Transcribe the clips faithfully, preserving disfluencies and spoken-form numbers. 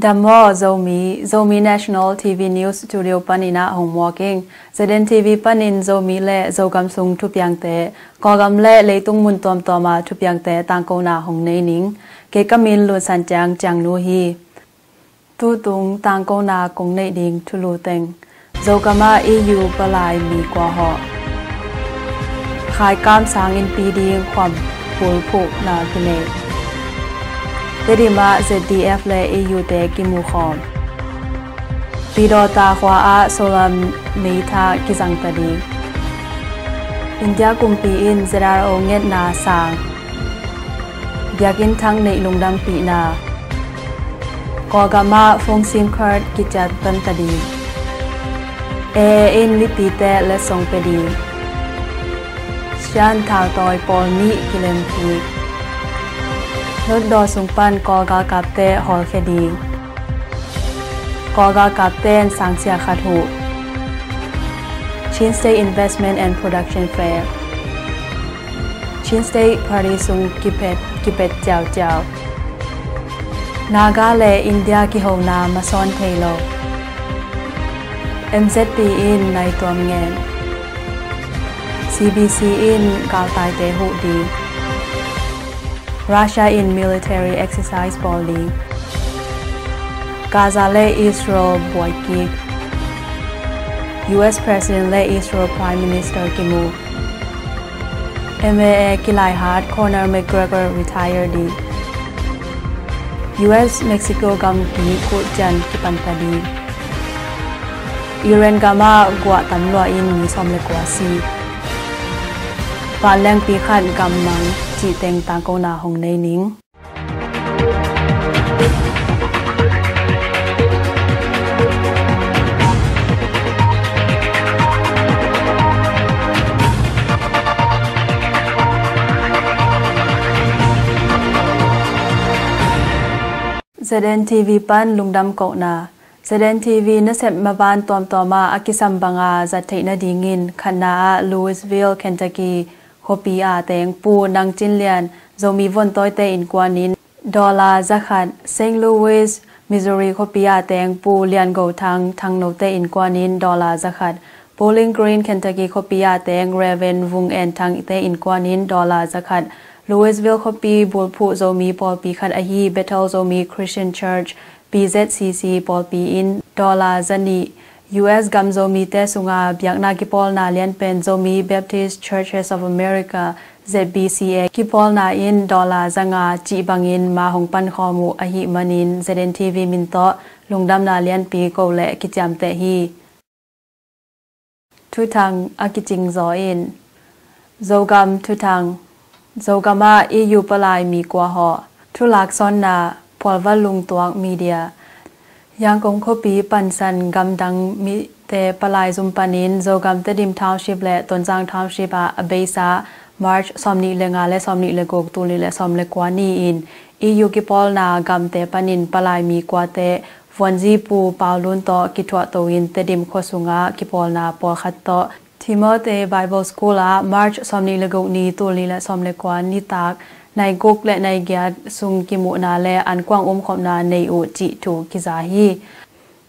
Dam maw Zomi, Zomi National T V News Studio panin ah hong muak ing. Z N T V panin Zomi le Zogam sung thupiangte, Kawlgam le leitung mun tuamtuam ah thupiangte tangkona hong nei ning. Kei ka min Lun San Ciang, Ciang Nu hi. Tutung tangkona kong neih ding thulu teng. Zogam ah E U palai mi kua hawh. Khaikam sang innpi ding khuam bulphuhna kinei. Tedim ah Z D F le E U te kimukhawm. Pidawta khua ah solar meithal kizang ta ding. India kumpi in Z R O ngetna sang. Biakinn thak neih lungdampihna. Kawlgam ah phone sim card kiciat pan ta ding. A A in mipite letsong pia ding. Shan thaltawi pawl nih kilem kik. Hlutdaw sung pan Kawl galkapte hawlkhia ding. Kawl galkapte in sangsia khat huh. Chin State Investment and Production Fair. Chin State Party sung kipet, kipet ciauciau. Naga le India kihona masawn thei lo. M Z P in nai tuam ngen. C B C in galtaite huh ding. Russia in military exercise bawl ding. Gaza le Israel buai kik. U S President le Israel Prime Minister kimu. M A A kilaihat Conor McGregor retire ding. U S Mexico gam ki kuhcian kipan ta ding. Iran gam ah guah tam lua in mi sawm le kua si. Vanlengpi khat gam mang cih teng tangkona hong nei ning. Z N T V pan lungdam kohna. Z N T V nasep maban tuamtuam ah a kisam banga zat theih nadingin khatna ah Louisville, Kentucky khuapi ah teng Pu Nang Cin Lian, Zomi Von Tawite innkuan in dollar zakhat, Saint Louis, Missouri khuapi ah teng Pu Lian Go Thang, Thang Note innkuan in dollar zakhat, Bowling Green, Kentucky khuapi ah teng Reverend Vung En Thangte innkuan in dollar zakhat, Louisville khuapi bulphuh Zomi pawlpi khat ahi Bethel Zomi Christian Church, B Z C C pawlpi in dollar zanih, U S gam Zomite sunga biakna kipawlna lianpen Zomi Baptist Churches of America, Z B C A kipawlna in dollar zanga cih bangin ma hong pankhawm uh ahih manin Z N T V min tawh lungdamna lianpi ko le kiciamteh hi. Thuthang a kicing zaw in. Zogam thuthang. Zogam ah E U palai mi kua hawh. Thulaksawnna, Phualval Lungtuak Media. Yangon khuapi pansan gamdang mite palai zum panin Zogam Tedim Township le Tonzang Township ah a beisa March sawmnih le nga le sawmnih le guk, tul nih le sawm le kua ni-in E U kipawlna gamte panin palai mi kuate Vuanzi Pu Pau Lun tawh kithuahto in Tedim khua sungah kipawlna pawlkhat tawh Timothy Bible School ah March sawmnih le guk ni, tul nih le sawm le kua nitak nai guk le nai giat sung kimuhna le ankuang umkhopna nei uh cih thu kiza hi.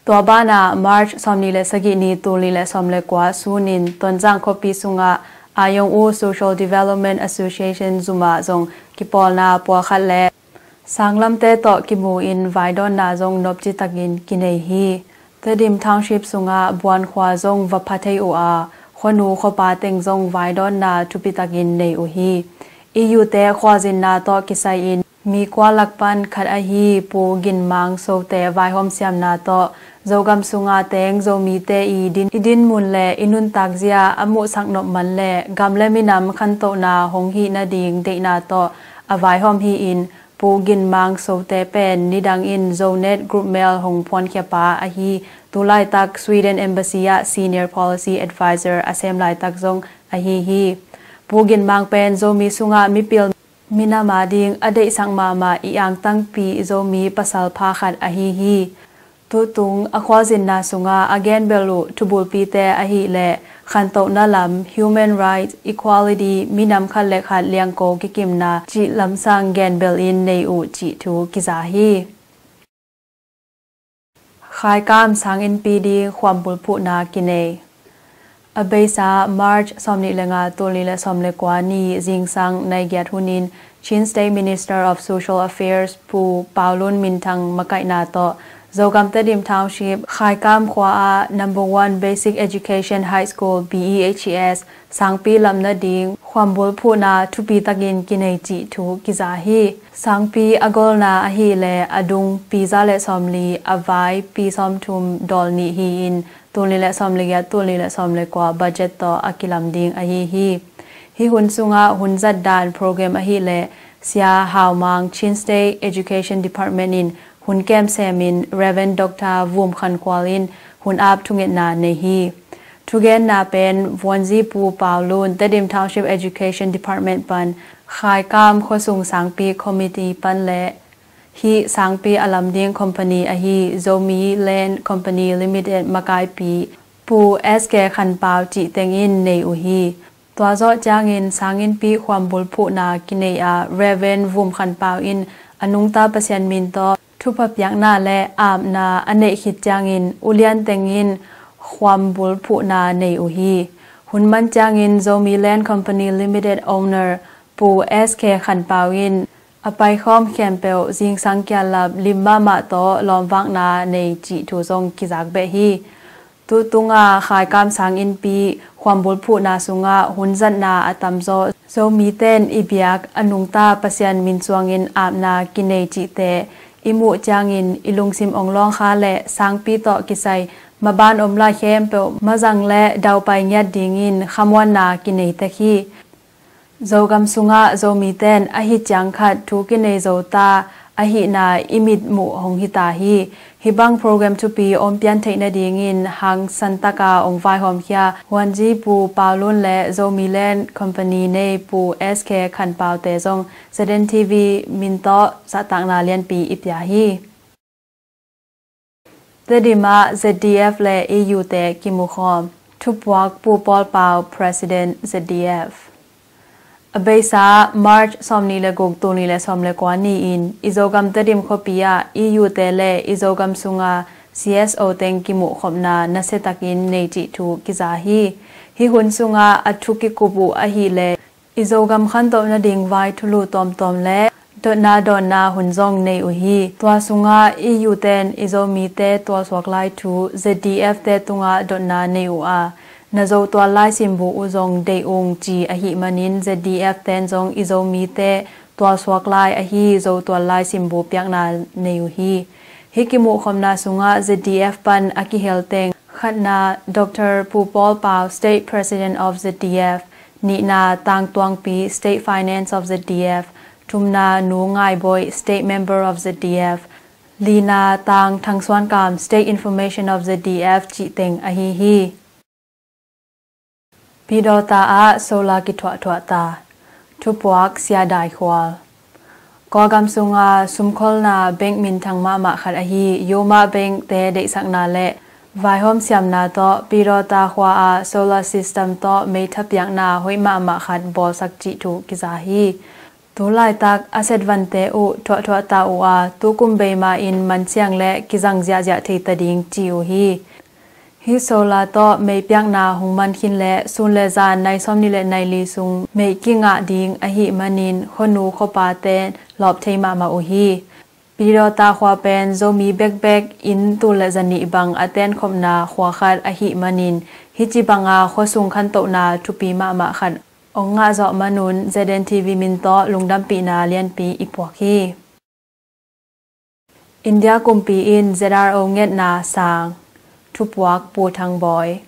Tua banah March sawmnih le sagih ni, tul nih le sawm le kua sunin Tonzang khuapi sungah Ayong U Social Development Association zumah zong kipawlna pawlkhat le sanglamte tawh kimu in vaidawnna zong nopci takin kinei hi. Tedim Township sungah Buan khua zong va pha thei uh a, khuanu khuapa teng zong vaidawnna thupi takin nei uh hi. E U te khualzinna tawh kisai-in mi kua lak pan khat ahi Pu Gin Mang Sote vaihawm siamna tawh Zogam sunga teng Zomite i din, i dinmun le i nuntak zia a muhsak nop man le gam le minam khantohna hong hih nading deihna tawh a vaihawm hi-in, Pu Gin Mang Sote pen nidangin Zonet Group Mel hong phuankhia pa ahi, tu laitak Sweden Embassy ah Senior Policy Advisor a sem laitak zong ahi hi. Pu Gin Mang pen Zomi sungah mipil minam ading a deihsak mahmah i angtangpi Zomi pasal pha khat ahi hi. Tutung a khualzinna sungah a genbel uh thubulpite ahih leh khantohna lam, human rights, equality, minam khat le khat liangko kikimna cih lamsang genbel in nei uh cih thu kiza hi. Khaikam sanginnpi ding khuambul phuhna kinei. A beisa March sawmnih le nga, tul nih le sawm le kua ni zingsang nai giat hunin Chin State Minister of Social Affairs Pu Paulun minthang makaihna tawh Zogam Tedim Township Khaikam khua ah Number One Basic Education High School, B E H E S, sangpi lam nading khuambul phuhna thupi takin kinei cih thu kiza hi. Sangpi a golna ahih leh a dung pi za le sawmli, a vai pi sawmthum dawl nih hi-in, tul nih le sawm le giat, tul nih le sawm le kua budget tawh a kilam ding ahi hi. Hih hun sungah hun zat dan program ahih leh Sia Hau Mang, Chin State Education Department in hun kem semin Reverend Doctor Vum Khan Khual in hun ap thungetna nei hi. Thugenna pen Vuanzi Pu Pau Lun, Tedim Township Education Department pan, Khaikam khuasung sangpi committee pan le hih sangpi a lam ding company ahi Zomi Land Company Limited makaipi Pu S K Khan Pau cih teng in nei uh hi. Tua zawh ciangin sanginnpi khuambul phuhna kinei ah Reverend Vum Khan Pau in a nungta Pasian min tawh thupha piakna le apna a neih khit ciangin ulian teng in khuambul phuhna nei uh hi. Hun man ciangin Zomi Land Company Limited owner Pu S K Khan Pau in a paikhawm khempeuh zingsang kialap lim mahmah tawh lawmvakna nei cih thu zong kizak beh hi. Tutunga Khaikam sanginnpi khuambul phuhna sungah hun zatna a tamzaw Zomite in i biak a nungta Pasian min suangin apna kinei cihte i muh ciangin i lungsim ong lawngkha le sangpi tawh kisai maban om lai khempeuh mazang le daupai ngiat dingin khamuanna kinei tek hi. Zogam sungah Zomite in ahi ciang khat thu kinei zo ta ahihna i mitmuh hong hita hi. Hih bang program thupi om pian theih nadingin hangsan taka ong vaihawmkhia Vuanzi Pu Pau Lun le Zomi Land Company nei Pu S K Khan Pau te zong Z N T V min tawh zahtakna lianpi i pia hi. Tedim ah Z D F le E U te kimukhawm. Thupuak Pu Paul Pau, President Z D F. A beisa March sawmnih le guk, tul nih le sawm le kua ni-in i Zogam Tedim khuapi ah E U te le i Zogam sunga C S O teng kimuhkhopna nasiatakin nei cih thu kiza hi. Hih hun sungah a thu kikup uh ahih leh i Zogam khantoh nading vai thulu tawmtawm le dotna dawnna hun zong nei uh hi. Tua sungah E U ten i Zomite tualsuak lai thu Z D F te tungah dotna nei uh a, na zo tual lai simbu uh zong deih ung ci ahih manin Z D F ten zong i Zomite tualsuak lai ahi zo tual lai simbu piakna nei uh hi. Hih kimuhkhopna sungah Z D F pan a kihel teng khatna Doctor Pu Paul Pau, State President of Z D F, nihna Tang Tuangpi, State Finance of Z D F, thumna Nu Ngai Bawi, State Member of Z D F, lina Tang Thang Suan Kam, State Information of Z D F cih teng ahi hi. Pidawta ah solar kithuahthuah ta. Thupuak Sia Dai Khual. Kawlgam sunga sumkholna bank minthang mahmah khat ahi Yoma Bank te deihsakna le vaihawm siamna tawh Pidawta khua ah solar system tawh mei thapiakna hoih mahmah khat bawlsak cih thu kiza hi. Tu laitak a setvante uh thuahthuah ta uh a, tukum beima in mansiang le kizang ziahziah thei ta ding ci uh hi. Hih solar tawh meipiakna hong man khin le sun le zan nai sawmnih le nai li sung mei kingah ding ahih manin khuanu khuapate lawp thei mahmah uh hi. Pidawta khua pen Zomi bekbek inn tul le zanih bang a tenkhopna khua khat ahih manin hih ci banga khuasung khantohna thupi mahmah khat ong ngah zawh manun Z N T V min tawh lungdampihna lianpi i puak hi. India kumpi in Z R O ngetna sang. Thupuak Pu Thang Bawi.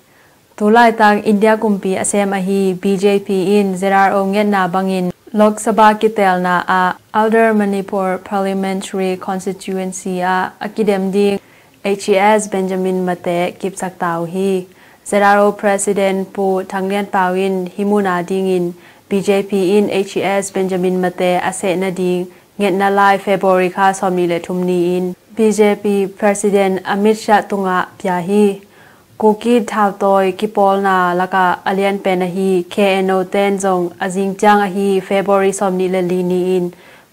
Tu laitak India kumpi a sem ahi B J P in Z R O ngetna bangin Lok Sabha kitelna ah Outer Manipur Parliamentary Constituency ah a kidem ding H E S Benjamin Mate kipsak ta uh hi. Z R O President Pu Thang Lian Pau in hih mun a dingin B J P in H E S Benjamin Mate a seh nading ngetna lai February kha sawmnih le thum ni-in B J P President Amit Shah tungah pia hi. Kuki thautawi kipawlna lakah a lianpen ahi K N O ten zong a zingciang ahi February sawmnih le li ni-in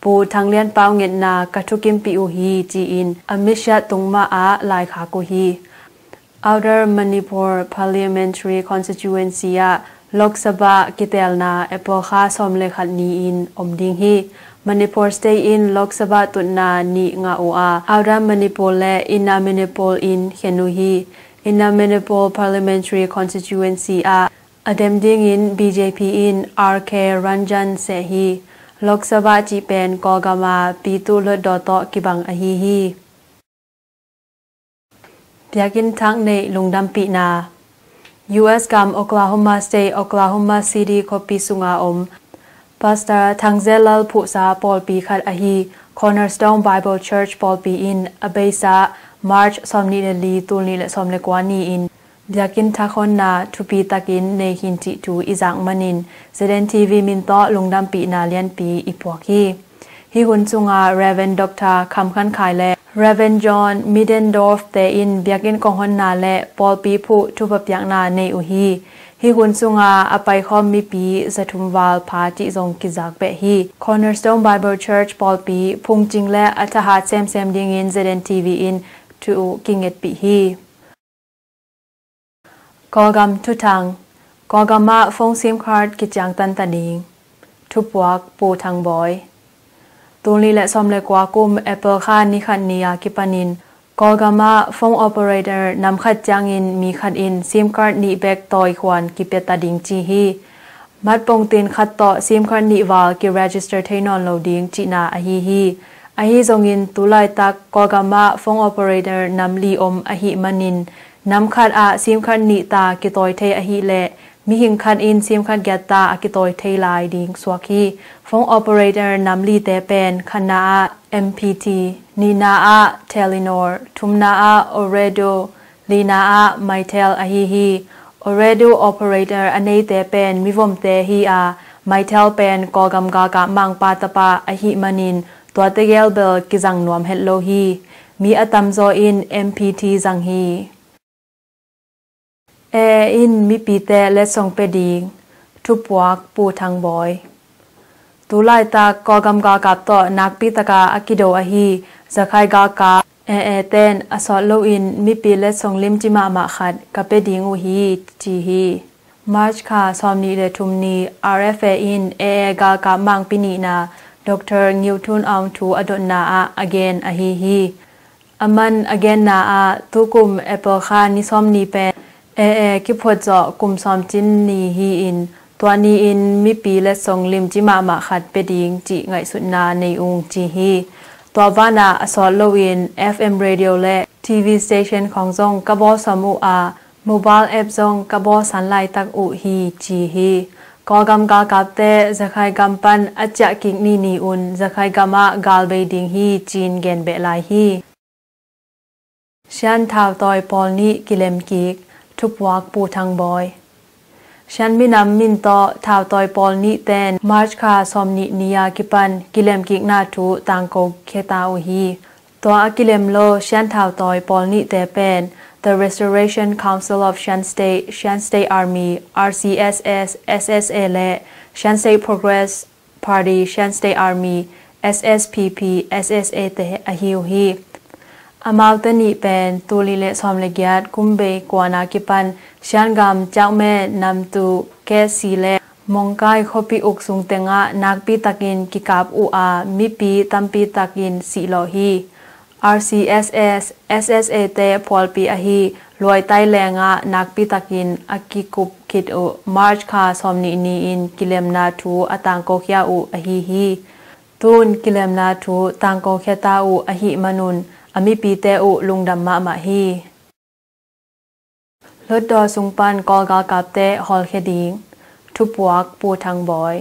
Pu Thang Lian Pau ngetna ka thukimpih uh hi, ci-in a misiat tung mah ah laikhak uh hi. Outer Manipur Parliamentary Constituency ah Lok Sabha kitelna April kha sawm le khat ni-in om ding hi. Manipur State in Lok Sabha tutna nih ngah uh a, Outer Manipur le Inner Manipur in khen uh hi. Inner Manipur Parliamentary Constituency ah a dem dingin B J P in R K Ranjan seh hi. Lok Sabha cih pen Kawlgam a Pitu Hluttaw tawh kibang ahi hi. Biakinn thak neih lungdampihna. U S gam Oklahoma State, Oklahoma City khuapi sunga om Pastor Thang Zellal phuhsa pawlpi khat ahi Cornerstone Bible Church pawlpi in a beisa March sawmnih le li, tul nih le sawm le kua ni-in biakinn thak honna thupi takin nei khin cih thu i zak manin Z N T V min tawh lungdampihna lianpi i puak hi. Hih hun sunga Rev. Doctor Kham Khan Khai le Rev. John Middendorf te in biakinn kong honna le pawlpi phuh thupha piakna nei uh hi. Hih hun sunga a paikhawm mipi zathum val pha cih zong kizak beh hi. Cornerstone Bible Church pawlpi phungcing le a thahat semsem dingin Z N T V in thu kingetpih hi. Kawlgam thuthang. Kawlgam ah phone sim card kiciangtan ta ding. Thupuak Pu Thang Bawi. Tul nih le sawm le kua kum April kha ni khat ni a kipanin Kawlgam ah phone operator nam khat ciangin mi khat in sim card nih bek tawi khuan kipia ta ding ci hi. Mat pongtin khat tawh sim card nih val ki register thei nawn lo ding cihna ahi hi. Ahi zongin tu laitak Kawlgam ah phone operator nam li om ahih manin nam khat ah sim card nih ta kitawi thei ahih leh mihing khat in sim card giat ta a kitawi thei lai ding suak hi. Phone operator nam li te pen khatna ah M P T, nihna ah Telenor, thumna ah Ooredoo, lina ah Mytel ahi hi. Ooredoo operator a neite pen mivomte hi a, Mytel pen Kawlgam galkap mangpa tapa ahih manin tuate gel bel kizang nuam het lo hi. Mi a tamzaw in M P T zang hi. A A in mipite letsong pia ding. Thupuak Pu Thang Bawi. Tu laitak Kawlgam galkap tawh nakpi taka a kido ahi Zakhai galkap A A ten a sawt loin mipi letsong limci mahmah khat ka pia ding uh hi, ci hi. March kha sawmnih le thum ni R F A in A A galkap mangpi nihna Doctor Ngiu Thun Aung thu a dotna ah a gen ahi hi. Aman a genna ah tukum April kha ni sawm ni pen A A kiphuat zawh kum sawmcin ni hi-in tua ni-in mipi letsong limci mahmah khat pia ding cih ngaihsutna nei ung ci hi. Tua vanah a sawt loin F M radio le T V station khawng zong ka bawlsam uh a, mobile app zong ka bawlsan laitak uh hi ci hi. Kawlgam galkapte Zakhai gam pan a ciah kik ni ni-un Zakhai gam ah gal bei ding hi ci-in gen beh lai hi. Shan thautawi pawl nih kilem kik. Thupuak Pu Thang Bawi. Shan minam min tawh thautawi pawl nih ten March kha sawmnih ni a kipan kilem kikna thu tangko khia ta uh hi. Tua a kilem lo Shan thautawi pawl nihte pen The Restoration Council of Shan State, Shan State Army, R C S S, S S A le Shan State Progress Party, Shan State Army, S S P P, S S A te ahi uh hi. Amaute nih pen tul nih le sawm le giat kum bei kuana kipan Shan gam Ciakme, Namtu, Kesi le Mongkai khuapi uk sung tengah nakpi takin kikap uh a, mipi tampi takin sihlawh hi. R C S S, S S A te phualpi ahi Luaitai lengah nakpi takin a kikup khit uh March kha sawmnih ni-in kilemna thu a tangkokhia uh ahi hi. Tun kilemna thu tangkokhia ta uh ahih manun a mipite uh lungdam mahmah hi. Hlutdaw sung pan Kawl galkapte hawlkhia ding. Thupuak Pu Thang Bawi.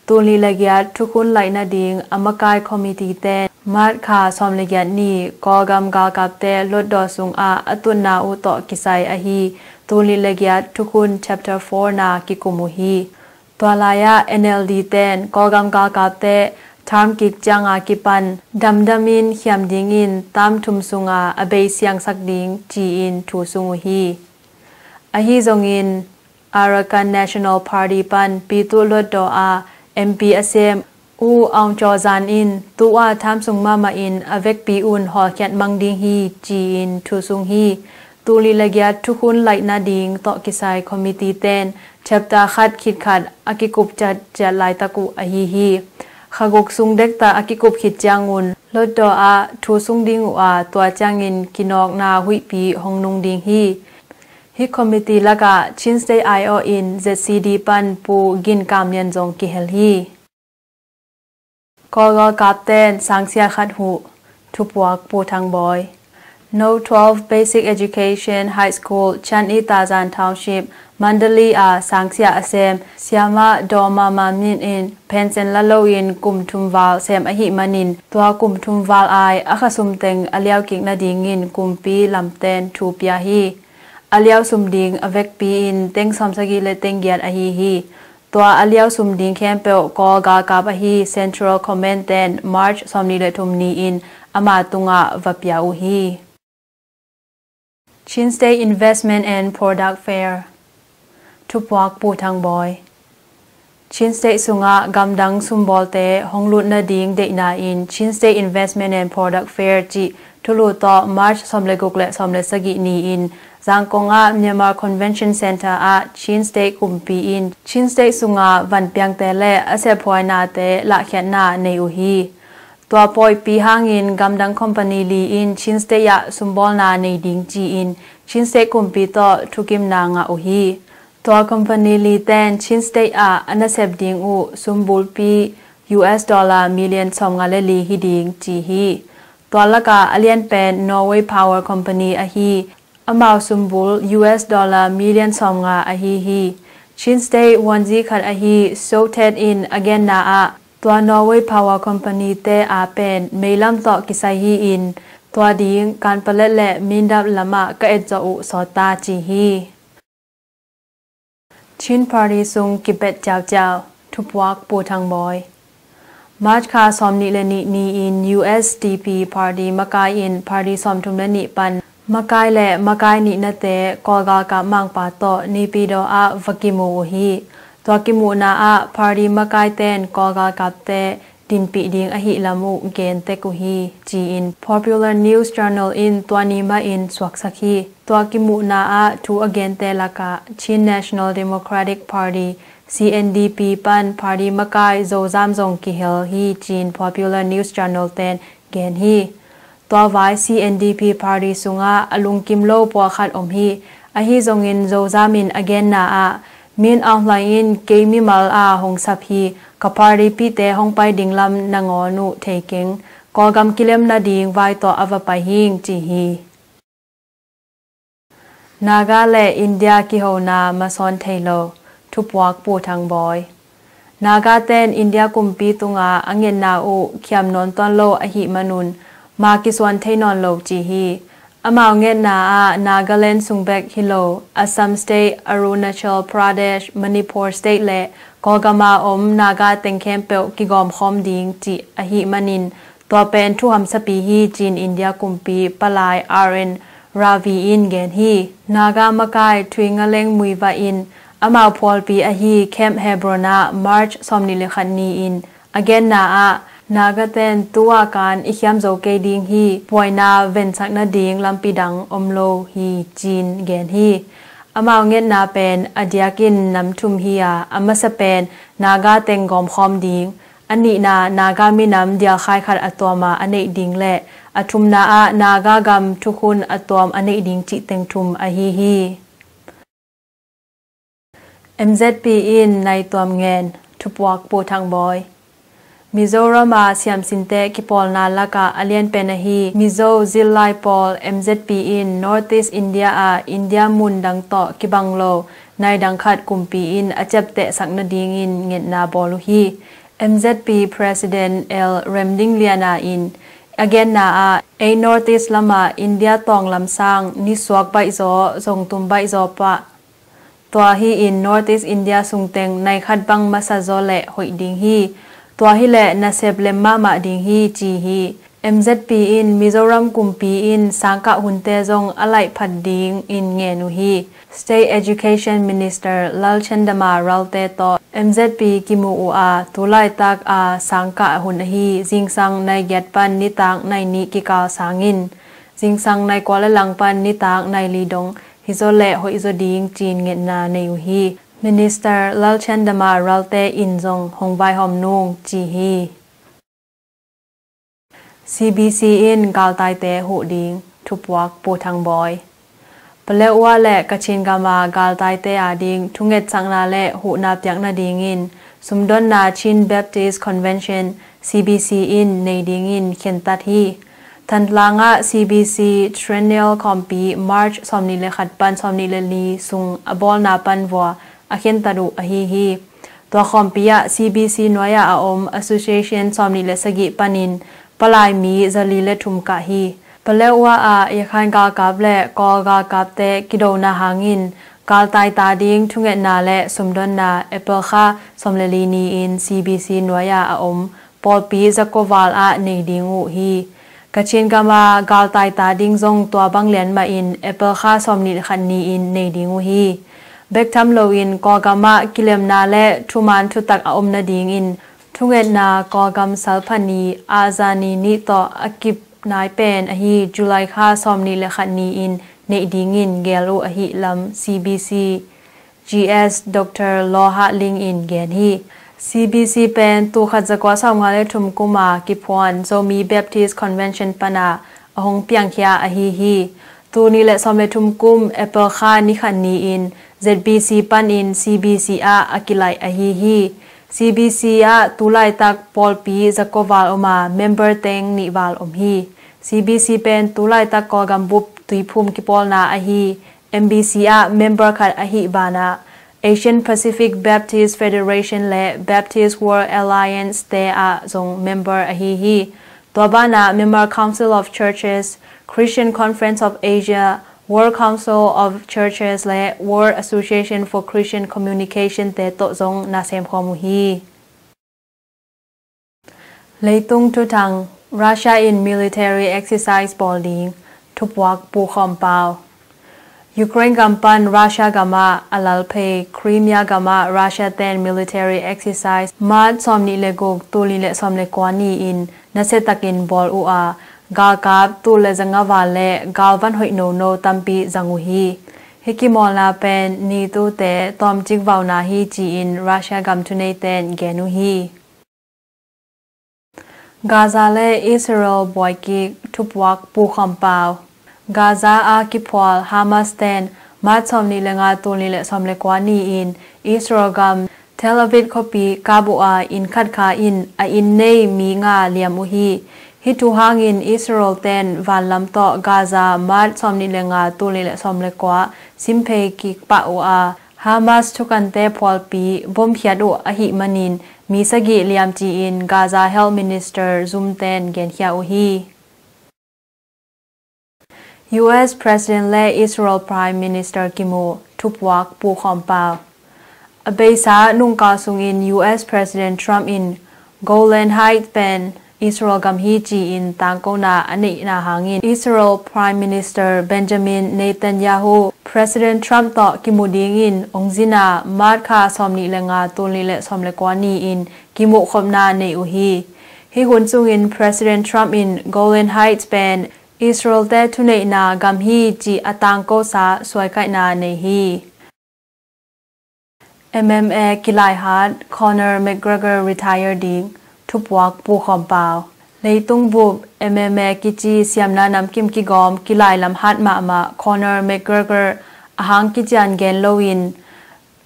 Tul nih le giat thukhun laih nading a makai committee ten March kha sawm le giat ni Kawlgam galkapte Hlutdaw sungah a tutna uh tawh kisai ahi tul nih le giat thukhun chapter four na kikum uh hi. Tua lai-ah N L D ten Kawlgam galkapte term kik cianga kipan damdamin khiam dingin term thum sunga a bei siangsak ding ci-in thu sung uh hi. Ahi zongin Arakan National Party pan Pyithu Hluttaw ah M P a sem U Aung Kyaw Zan in, tu-a tham sung mahmah in a vekpi un hawlkhiat mang ding hi, ci-in thu sung hi. Tul nih le giat thukhun laih nading tawh kisai committee ten chapter khat khit khat a kikup ciatciat laitak uh ahi hi. Kha guk sung dektak a kikup khit ciangun hlutdaw ah thu sung ding uh a, tua ciangin kinawkna huihpi hong nung ding hi. Hih committee lakah Chin State aiawh in Z C D pan Pu Gin Kam Lian zong kihel hi. Kawl galkapten sangsia khat huh. Thupuak Pu Thang Bawi. No twelve Basic Education High School, Chan Itazan Township, Mandalay a sangsia a sem Siamah Daw Mama Min in pension la loin kum thum val sem ahih manin, tua kum thum val ai a khasum teng a liaukik nadingin kumpi lamten thu pia hi. A liausum ding a vekpi in teng sawmsagih le teng giat ahi hi. Tua a liausum ding khempeuh Kawl galkap ahi Central Command ten March sawmnih le thum ni-in ama tungah va pia uh hi. Chin State Investment and Product Fair. Thupuak Pu Thang Bawi. Chin State sungah gamdang sumbawlte hong lut nading deihna in Chin State Investment and Product Fair cih thulu tawh March sawm le guk le sawm le sagih ni-in Zangkong ah Myanmar Convention Center ah Chin State kumpi in Chin State sunga vanpiangte le a sephuainate lahkhiatna nei uh hi. Tua pawipi hangin gamdang company li in Chin State ah sumbawlna nei ding ci-in Chin State kumpi tawh thukimna ngah uh hi. Tua company li ten Chin State ah a nasep ding uh sumbulpi U S dollar million sawmnga le li hi ding ci hi. Tua lakah a lianpen Norway Power Company ahi, amau sumbul U S dollar million sawmnga ahi hi. Chin State vuanzi khat ahi Sotet in a genna ah, tua Norway Power Company te a pen meilam tawh kisai hi-in, tua ding Kanpalet le Mindat lamah ka etzawh uh sawt ta ci hi. Chin Party sung kipet ciauciau. Thupuak Pu Thang Bawi. March kha sawmnih le nih ni-in U S D P party makai in party sawmthum le nih pan makai le makai nihnate Kawl galkap mangpa tawh Naypyidaw ah va kimu uh hi. Tua kimuhna ah party makai ten Kawl galkapte dinpih ding ahih lam uh gen tek uh hi, ci-in Popular News Channel in tua ni mahin suaksak hi. Tua kimuhna ah thu a gente lakah Chin National Democratic Party, C N D P pan party makai Zozam zong kihel hi, ci-in Popular News Channel ten gen hi. Tua vai C N D P party sungah a lungkim lo pawlkhat om hi. Ahi zongin Zozam in a genna ah, Min Aung Hlaing in kei mimal a hong sap hi, ka party pite hong pai ding lam nangawn uh thei keng. Kawlgam kilem nading vai tawh a va pai hing ci hi. Naga le India kihona masawn thei lo. Thupuak Pu Thang Bawi. Naga ten India kumpi tunga a ngetna uh khiam nawn tuan lo ahih manun ma kisuan thei nawn lo ci hi. Amau ngetna ah Nagaland sung bek hi lo, Assam State, Arunachal Pradesh, Manipur State le Kawlgama om Naga teng khempeuh kigawmkhawm ding cih ahih manin, tua pen thuhamsapi hi ci-in India kumpi palai R N Ravi in gen hi. Naga makai Thuingaleng Muivah in amau phualpi ahi Camp Hebron ah March sawmnih le khat ni-in a genna ah, Naga ten tu-a kan i khiam zo kei ding hi, buaina vensak nading lampi dang om lo hi ci-in gen hi. Amau ngetna pen a diakin nam thum hi a, a masa pen Naga teng gawmkhawm ding, a nihna Naga minam dialkhai khat a tuama a neih ding le a thumna ah Naga gam thukhun a tuam a neih ding cih teng thum ahi hi. M Z P in nai tuam ngen. Thupuak Pu Thang Bawi. Mizoram a siamsinte kipawlna lakah a lianpen ahi Mizo zillai pawl M Z P in North East India a India mun dang tawh kibang lo nai dang khat kumpi in a ciaptehsak nadingin ngetna bawl uh hi. M Z P President L Remding Liana in a genna ah, ei North East lamah India tawng lamsang nisuak baihzaw, zongtum baihzaw pah, tua hi-in North East India sungteng nai khat bang masa zaw le hoih ding hi. Tua hileh nasep lem mahmah ding hi ci hi. M Z P in Mizoram kumpi in sangkah hunte zong a laih phat dingin ngen uh hi. State Education Minister Lalchandama Ralte tawh M Z P kimu uh a, tu laitak a sangkah hun ahi zingsang nai giat pan nitak nai nih kikal sangin zingsang nai kua le lang pan nitak nai li dong hi zaw leh hoih zaw ding ci-in ngetna nei uh hi. Minister Lalchandama Ralte in zong hong vaihawm nung ci hi. C B C in galtaite huh ding, thupuak Pu Thang Bawi. Paletwa le Kachin gama galtaite ading thungetsakna le huhna piak nadingin sumdonna Chin Baptist Convention, C B C in nei dingin khentat hi. Thantlang ah C B C Triennial Khawmpi March sawmnih le khat pan sawmnih le li sung a bawlna pan vua a khentat uh ahi hi. Tua khawmpi ah C B C nuai-ah a om association sawmnih le sagih panin palai mi zali le thum kah hi. Paletwa ah Yakhan galkap le Kawl galkapte kidona hangin galtai ta ding thungetna le sumdonna April kha sawm le li ni-in C B C nuai-ah a om pawlpi Zakoval ah nei ding uh hi. Kachin gama galtai ta ding zong tua bang lian mahin April kha sawmnih le khat ni-in nei ding uh hi. Bek tham loin Kawlgam ah kilemna le thuman thutak a om nadingin thungetna Kawlgam salpha ni, Azani ni tawh a kip nai pen ahi July kha sawmnih le khat ni-in neih dingin gel uh ahi lam C B C G S Doctor Law Ha Ling in gen hi. C B C pen tul khat za kua sawmnga le thum kum a kiphuan Zomi Baptist Convention pan a hong piangkhia ahi hi. Tul nih le sawm le thum kum April kha ni khat ni-in Z B C panin C B C ah a kilaih ahi hi. C B C ah tu laitak pawlpi za kua val om a, member teng nih val om hi. C B C pen tu laitak Kawlgam bup tuiphum kipawlna ahi M B C ah member khat ahih banah Asian Pacific Baptist Federation le Baptist World Alliance te ah zong member ahi hi. Tua banah Myanmar Council of Churches, Christian Conference of Asia, World Council of Churches le World Association for Christian Communication te tawh zong na semkhawm uh hi. Leitung thuthang, Russia in military exercise bawl ding, thupuak Pu Khawm Pau. Ukraine gam pan Russia gamah a lalphei Crimea gamah Russia ten military exercise March sawmnih le guk, tul nih le sawm le kua ni-in nasiatakin bawl uh a, galkap tul le zanga val le galvan hoih nono tampi zang uh hi. Hih kimawlna pen NATO te tawmcik vauna hi ci-in Russia gam thuneiten gen uh hi. Gaza le Israel buaikik, thupuak Pu Khawm Pau. Gaza a kiphual Hamas ten March sawmnih le nga, tul nih le sawm le kua ni-in Israel gam Tel Aviv khuapi kap uh a, inn khat kha in a inn nei mi nga liam uh hi. Hih thu hangin Israel ten vanlam tawh Gaza March sawmnih le nga, tul nih le sawm le kua simphei kik pah uh a, Hamas thukante phualpi bomkhiat uh ahih manin mi sagih liam ci-in Gaza Health Minister Zum ten genkhia uh hi. U S President le Israel Prime Minister kimu, thupuak Pu Khawm Pau. A beisa nungkal sungin U S President Trump in Golan Heights pen Israel gam hi ci-in tangkona a neihna hangin Israel Prime Minister Benjamin Netanyahu President Trump tawh kimu dingin ong zin a, March kha sawmnih le nga, tul nih le sawm le kua ni-in kimuhkhopna nei uh hi. Hih hun sungin President Trump in Golan Heights pen Israel te thuneihna gam hi cih a tangkosa suaikaihna nei hi. M M A kilaihat Conor McGregor retire ding, thupuak Pu Khawm Pau. Leitung bup M M A kici siamna namkim kigawm kilailam hat mahmah Conor McGregor a hang kician gen loin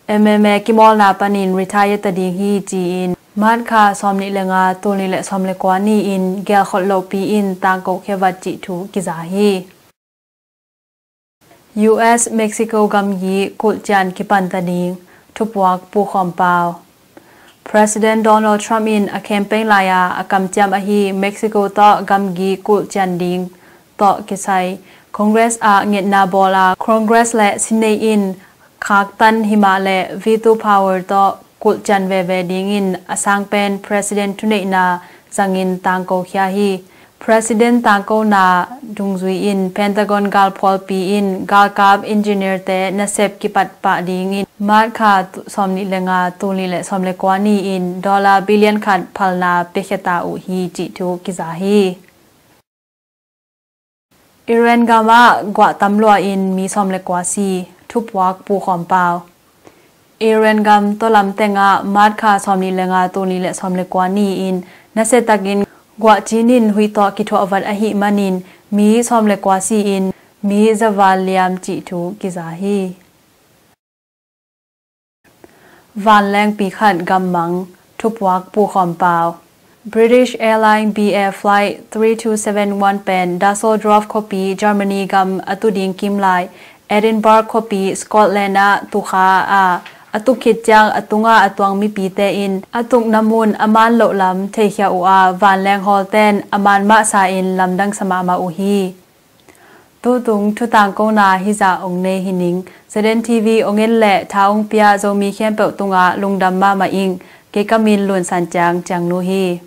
M M A kimawlna panin retire ta ding hi ci-in March kha sawmnih le nga, tul nih le sawm le kua ni-in gelkhol lohpi in tangkokhia vat cih thu kiza hi. U S Mexico gamgi kulhcian kipanta ding, thupuak Pu Khawm Pau. President Donald Trump in a campaign lai-a a kamciam ahi Mexico tawh gamgi kulhcian ding tawh kisai Congress ah ngetna bawl a, Congress le Senate in khaktan himah le veto power tawh kulhcian veve dingin a sang pen President thuneihna zangin tangkokhia hi. President tangkona dungzui in Pentagon galphualpi in galkap engineer-te nasep kipat pah dingin March kha tu- sawmnih le nga, tul nih le sawm le kua ni-in dollar billion khat phalna piakhia ta uh hi cih thu kiza hi. Iran gamah guah tam lua in mi sawm le kua si, thupuak pukhawm pau. Iran gam tawlam tengah March kha sawmnih le nga, tul nih le sawm le kua ni-in nasiatakin guah cinin huih tawh kithuah vat ahih manin mi sawm le kua si-in mi zaval liam cih thu kiza hi. Vanlengpi khat gammang, thupuak pukhawm pau. British Airline B A Flight three two seven one pen Düsseldorf khuapi Germany gam a tu ding kimlai Edinburgh khuapi Scotland ah tukha a, a tuk khit ciang a tunga a tuang mipite in a tukna mun a man loh lam theikhia uh a, vanleng hawlten a man mahsa in lamdang sa mahmah uh hi. Tutung thutangkona hizah ong nei hi ning. Zeden T V ong en le tha ong pia Zomi khempeuh tungah lungdam mahmah ing. Kei ka min Lun San Ciang, Ciangnu hi.